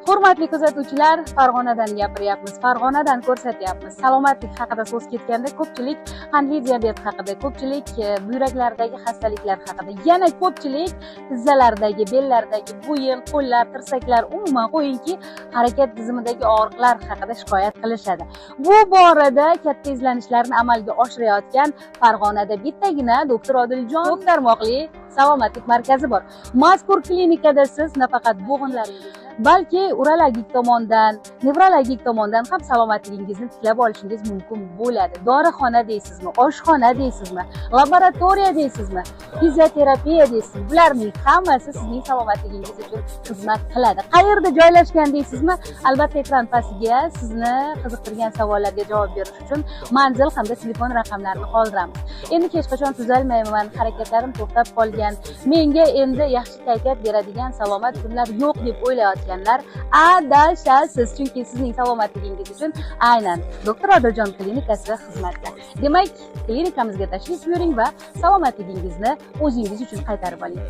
Hurmatli kuzatuvchilar, Farg'onadan gapiryapmiz, Farg'onadan ko'rsatyapmiz. Salomatlik haqida so'z ketganda ko'pchilik qandli diabet haqida, ko'pchilik buyraklardagi xastaliklar haqida, yana ko'pchilik tizzalardagi, bellardagi, bo'yin, qo'llar, tirsaklar, umuman qo'yingki, harakat tizimidagi og'riqlar haqida shikoyat qilishadi. Bu borada katta izlanishlarni amalga oshirayotgan Farg'onada bittagina Doktor Odiljon ko'p tarmoqli salomatlik markazi bor. Mazkur klinikada siz nafaqat bo'g'inlaringizni, balki urologik tomondan, nevrologik tomondan ham salomatligingizni tiklab olishingiz mumkin bo'ladi. Dorixona deysizmi, oshxona deysizmi, laboratoriya deysizmi, fizioterapiya deysizmi, bularning hammasi sizning salomatligingiz uchun xizmat qiladi. Qayerda joylashgan deysizmi? Albatta, ekran pastiga sizni qiziqtirgan savollarga javob berish uchun manzil hamda telefon raqamlarini qoldiramiz. Endi hech qachon tuzalmayman, harakatlarim to'xtab qolgan, menga endi yaxshi kayfiyat beradigan salomat kunlar yo'q deb o'ylayotganlar adashasiz, chunki sizning salomatligingiz uchun aynan Doktor Odiljon klinikasi xizmatda. Demak, klinikamizga tashrif buyuring va salomatligingizni o'zingiz uchun qaytarib oling.